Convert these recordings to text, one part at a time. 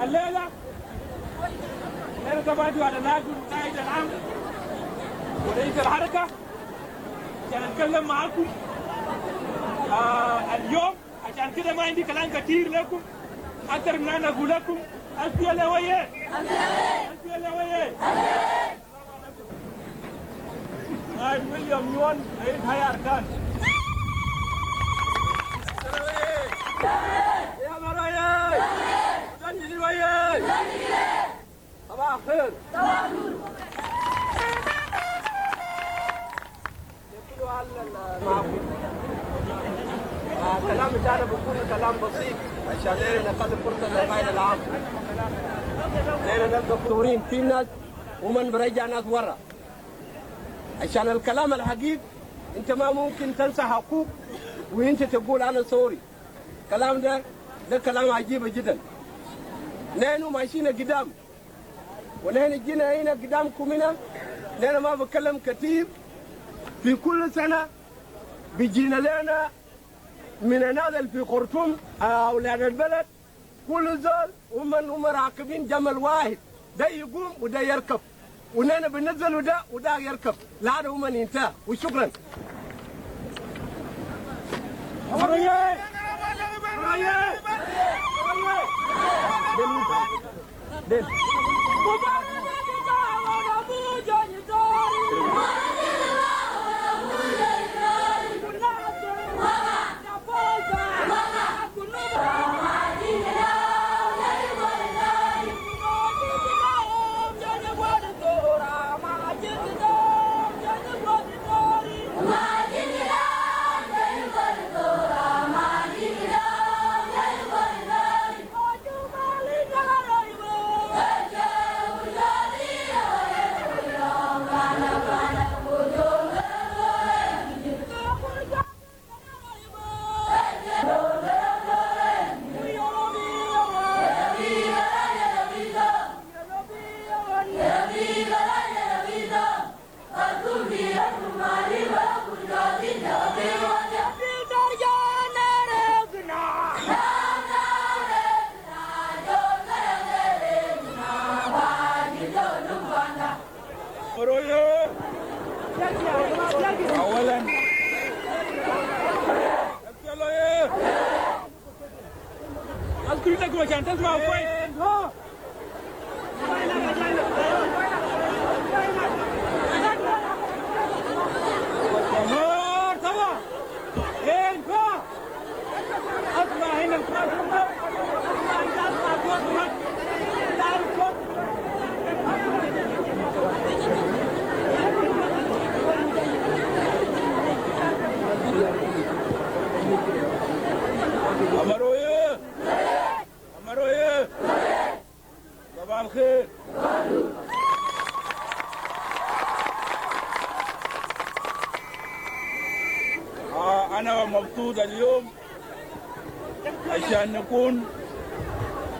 الليلة أنا طبعا على نائب المساعد العام ورئيس الحركة عشان أتكلم معاكم اليوم. عشان كده ما عندي كلام كثير لكم أكثر من أن أقول لكم SPLA ويه SPLA ويه. نائب ويليام يون رئيس هيئة أركان. يا مرايا صباح الخير. الكلام بتاعنا بيكون كلام بسيط عشان نخلي فرصة للقائد العام. لنا نلقى ثورين في ناس ومن برجع ناس ورا. عشان الكلام الحقيقي انت ما ممكن تنسى حقوق وانت تقول انا ثوري. الكلام ده كلام عجيب جدا. نحن ماشيين قدام ونحن جينا هنا قدامكم هنا. نحن ما بتكلم كثير. في كل سنة بيجينا لنا من الناس في خرطوم أولاد البلد كل زول هم راكبين جمل واحد، ده يقوم وده يركب، ونحن بننزلوا ده وده يركب لحد هم ينتهى. وشكرا. حرية حرية حرية. Bye. اولا اذكر لكم عشان تسمعوا كويس. مرتبة ينفع اسمع هنا الكلام، اسمع اسمع صوت، تعرف صوت. أمروية أمروية، صباح الخير. أنا مبسوط اليوم عشان نكون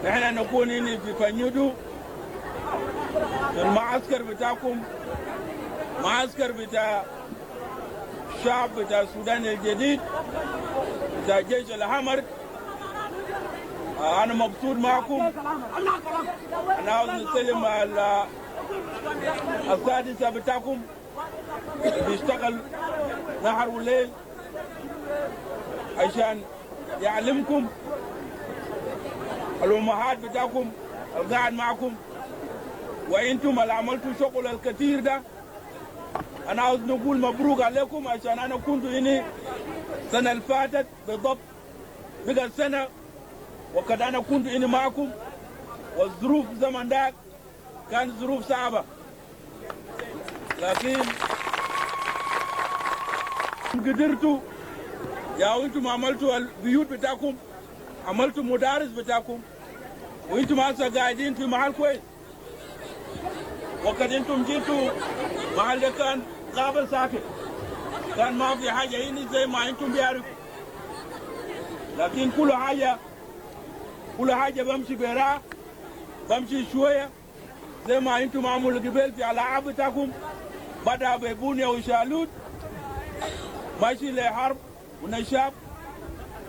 نحن نكون هنا في فنيدو في المعسكر بتاعكم، معسكر بتاع الشعب بتاع السودان الجديد بتاع الجيش الأحمر. أنا مبسوط معكم. أنا عاوز نسلم على السادسة بتاعكم بيشتغل نهار وليل عشان يعلمكم، الأمهات بتاعكم القاعد معكم، وانتم اللي عملتوا شغل الكثير ده. انا عاوز نقول مبروك عليكم عشان انا كنت هنا السنه اللي فاتت بالضبط، بقى سنه وقد انا كنت هنا معكم، والظروف زمن ذاك كانت ظروف صعبه، لكن قدرتوا يا انتم عملتوا البيوت بتاعكم، عملتوا مدارس بتاعكم، وانتم هسه قاعدين في محل كويس. وقد انتم جيتوا محل ده كان غابة ساكت، كان ما في حاجة هنا زي ما انتم بيعرفوا، لكن كل حاجة كل حاجة بمشي براء، بمشي شوية زي ما انتم عملوا قبل في العاب بتاعكم، بدأ ببنية وشالوت، ماشي لحرب ونشاب،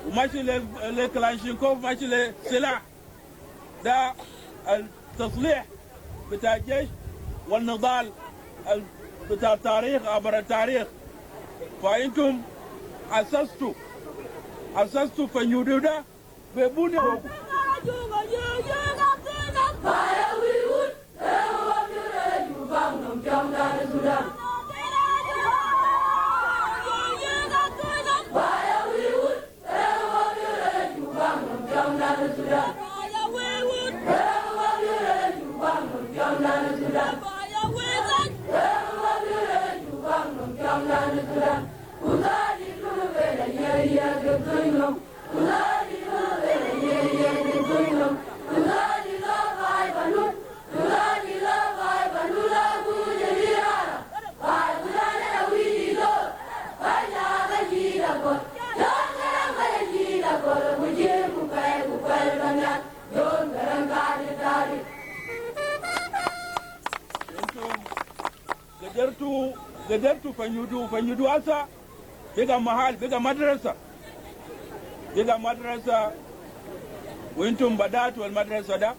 وماشي لكلاشينكوف، ماشي لسلاح. ده التصليح بتاع الجيش والنضال بتاع التاريخ عبر التاريخ. فانتم اسستوا فنيودو ده ببنية. انتم قدرتوا فنيودو هسه بقى محل، بقى مدرسة، بقى مدرسة، وانتم بدأتوا المدرسة ده.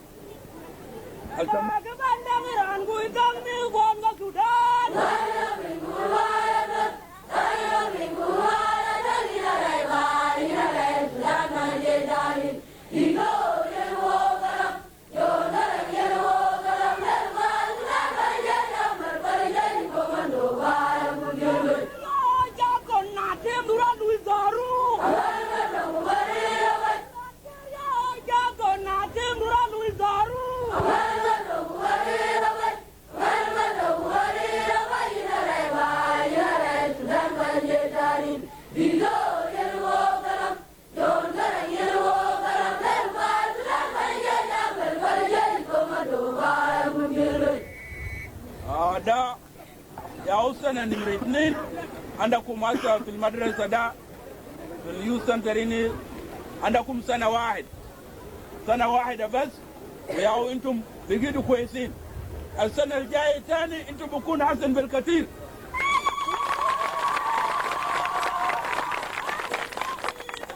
ده يا سنة نمرة 2 عندكم هسه في المدرسة ده في ال youth center هنا، عندكم سنة واحد، سنة واحدة بس، ويا انتم بقيتوا كويسين. السنة الجاية تاني انتم بكون أحسن بالكثير.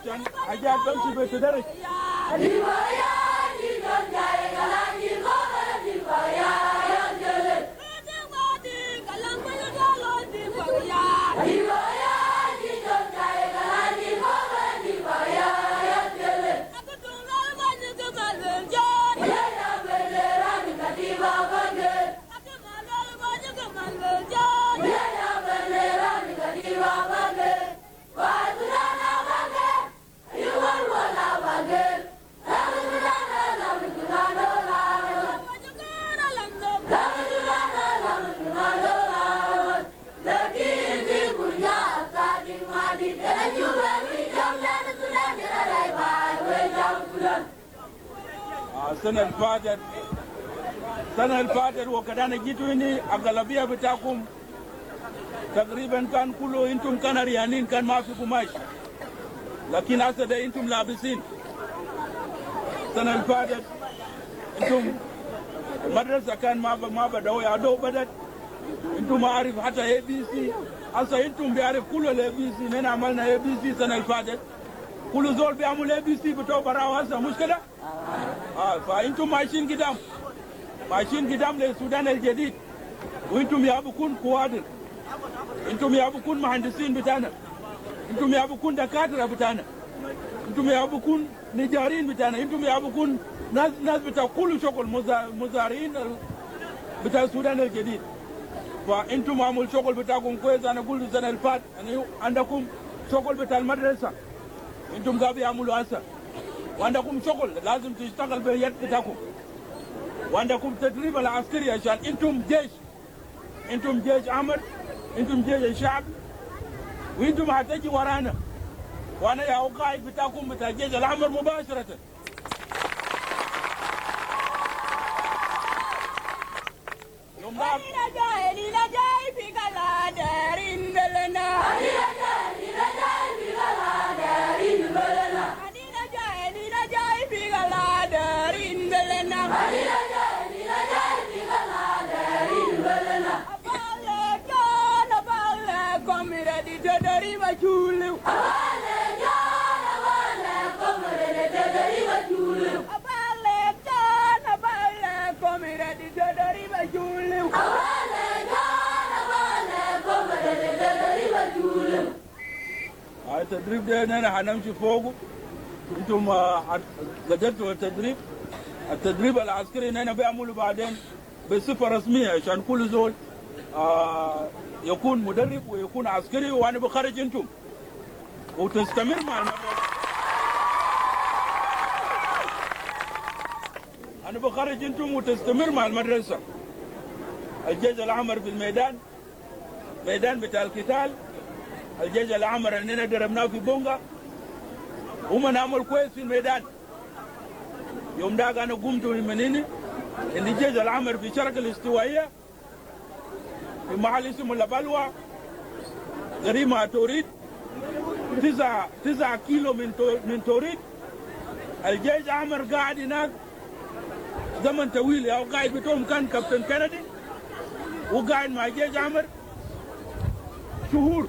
عشان حاجات بمشي بالتدرج. السنة اللي فاتت، السنة اللي فاتت وكده أنا جيتوا هنا، أغلبية بتاعكم تقريبا كان كله انتم كان عريانين، كان ما في قماش، لكن هسه ده انتم لابسين. السنة اللي فاتت انتم المدرسة كان ما بدأوا، يا دوب بدت، انتم ما عارف حتى ABC. هسه انتم بيعرف كل ال ABC. نحن عملنا ABC السنة اللي فاتت، كل زول بيعمل ABC بتوع براو هسه، مش كده؟ فانتم ماشيين قدام، ماشيين قدام للسودان الجديد، وانتم يا بكون كوادر، انتم يا بكون مهندسين بتاعنا، انتم يا بكون دكاتره بتاعنا، انتم يا بكون نجارين بتاعنا، انتم يا بكون ناس بتاع كل شغل، مزارعين بتاع السودان الجديد. فانتم عملوا شغل بتاعكم كويس. انا قلت السنه اللي فات انا عندكم شغل بتاع المدرسه، انتم قاعد يعملوا هسه، وعندكم شغل لازم تشتغل باليد بتاعكم، وعندكم تدريب العسكري عشان انتم جيش، انتم جيش احمر، انتم جيش الشعب، وانتم هتجي ورانا، وانا يا قائد بتاعكم بتاع الجيش الاحمر مباشره. يوم ده التدريب ده انا هنمشي فوقه. انتم قدرتوا التدريب، التدريب العسكري انا بيعملوا بعدين بصفه رسميه عشان كل زول يكون مدرب ويكون عسكري، وانا بخرج انتم وتستمر مع المدرسه. انا بخرج انتم وتستمر مع المدرسه. الجيش الاحمر في الميدان، ميدان بتاع القتال، الجيش الاحمر اللي دربناه في بونغا هم نعمل كويس في الميدان. يوم ده انا قمت من هنا ان الجيش الاحمر في شرق الاستوائيه في محل اسمه لبلوى قريب مع توريد، 9 كيلو من توريد. الجيش الاحمر قاعد هناك زمن طويل، يا قاعد بتوعهم كان كابتن كندي، وقاعد مع الجيش الاحمر شهور،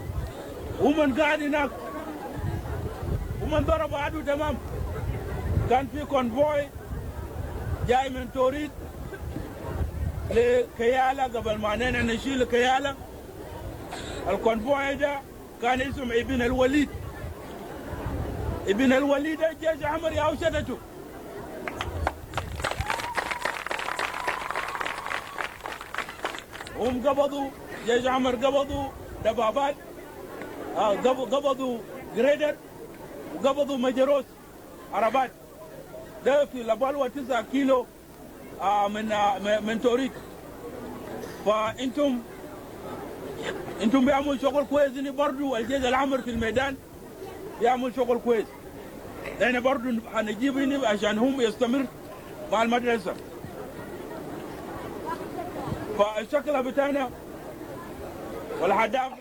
ومن قاعد هناك ومن ضرب عدو تمام. كان في convoy جاي من توريد لكيالا قبل ما نشيل كيالا. ال convoy ده كان اسمه ابن الوليد. ابن الوليد الجيش الاحمر ياو شتته. هم قبضوا جيش احمر، قبضوا دبابات، قبضوا جريدر، وقبضوا مجروس عربات. ده في لبالوة 9 كيلو من توريد. فانتم بيعملوا شغل كويس. برضو الجيش الاحمر في الميدان بيعمل شغل كويس، لان برضو هنجيب هنا عشان هم يستمر مع المدرسه. فالشكل بتاعنا والهدف